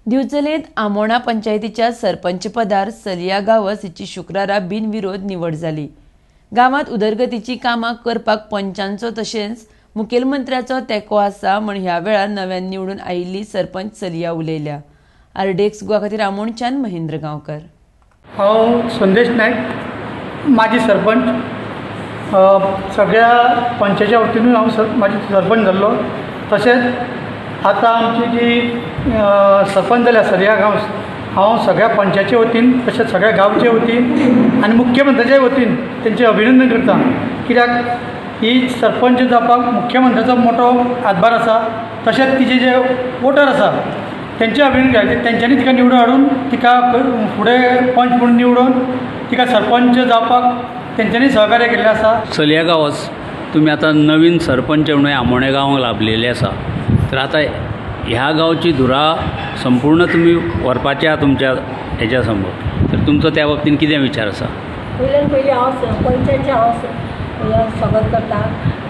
दिवचलेंत आमोणा पंचायतीच्या सरपंचपदार सलिया गांवस हिची शुक्रारा बिनविरोध निवड जाली. गांवांत उदरगतीची कामां करपाक पंचांचो तशेंच मुखेलमंत्र्याचो तेंको आसा म्हण ह्या वेळार नव्यान निवडून आयिल्ली सरपंच सलिया उलयल्या. आरडीएक्स गोवा खातीर आमोणच्यान महेंद्र गांवकर. हांव संदेश नायक, माजी सरपंच. सगळ्या पंचायतीच्या वतीनूय हांव माजी सरपंच जाल्लो. तशेंच आतां आमची जी सरपंच जाल्या सलिया गांवस, हांव सगळ्या पंचायतीच्या वतीन तशेंच सगळ्या गांवचे वतीन आनी मुख्यमंत्र्याच्या वतीन तेंचें अभिनंदन करता. कित्याक ही सरपंच जावपाक मुख्यमंत्र्याचो मोठो हातभार आसा. तशेंच तिचे जे वोटर आसा तेंचे अभिनंदन घालचे, तेंच्यांनी तिका निवडून हाडून तिका फुडें पंच म्हूण निवडून तिका सरपंच जावपाक तेंच्यांनी सहकार्य केल्लें आसा. सलिया गांवस, तुमी आतां नवीन सरपंच म्हणून आमोणे गांवांक लाभलेले आसा, तर आतां ह्या गांवची धुरा संपूर्ण तुमी व्हरपाची आहा तुमच्या हेज्या समोर, तर तुमचो त्या बाबतीन कितें विचार आसा? पयल्यान पयलीं हांव सरपंचाचें हांव स्वागत करता,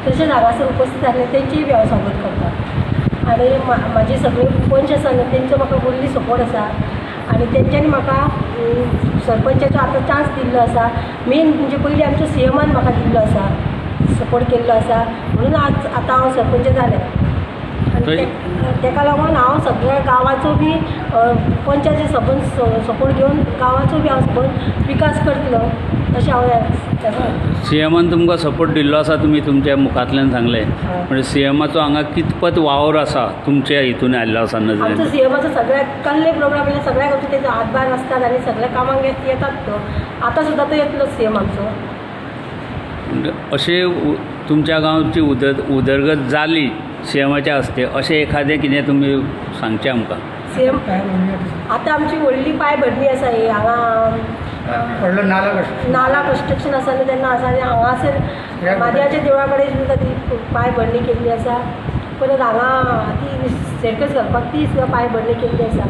तशेंच हांगासर उपस्थित आसले तेंचीय बी हांव स्वागत करता. आनी म्हाजे सगळे पंच आसा न्हू तेंचो म्हाका फुल्ली सपोर्ट आसा आनी तेंच्यांनी म्हाका सरपंचाचो आतां चान्स दिल्लो आसा. मेन म्हणजे पयलीं आमच्या सीएमान म्हाका दिल्लो आसा, सपोर्ट केल्लो आसा, म्हणून आज आतां हांव सरपंच जालें. आनी तेका लागून हांव सगळ्या गांवाचो बी पंचाचे सपोर्ट घेवन गांवाचो बी हांव सपोर्ट विकास करतलो अशें हांव. सीएमान तुमकां सपोर्ट दिल्लो आसा, तुमी तुमच्या मुखांतल्यान सांगलें, म्हणजे सीएमाचो हांगा कितपत वावर आसा तुमच्या हितून आयिल्लो आसा नजरेन? आमचो सीएमाचो सगळ्या कसले प्रोग्राम आयल्यार सगळ्याक आमचो तेजो हातभार आसतात आनी सगळ्या कामांक येतात तो. आतां सुद्दां तो येतलो सीएम आमचो. अशें तुमच्या गांवची उदरगत जाली सीएमाच्या हस्ते, अशें एखादें कितें तुमी सांगचें आमकां? सीएम आतां आमची व्हडली पांय भरणी आसा ही हांगा व्हडलो नाला कन्स्ट्रक्शन आसा न्हू तेन्ना आसा. आनी हांगासर म्हादेवाच्या देवळा कडेन सुद्दां ती पांय भरणी केल्ली आसा. परत हांगा ती सर्कस घालपाक ती सुद्दां पांय भरणी केल्ली आसा.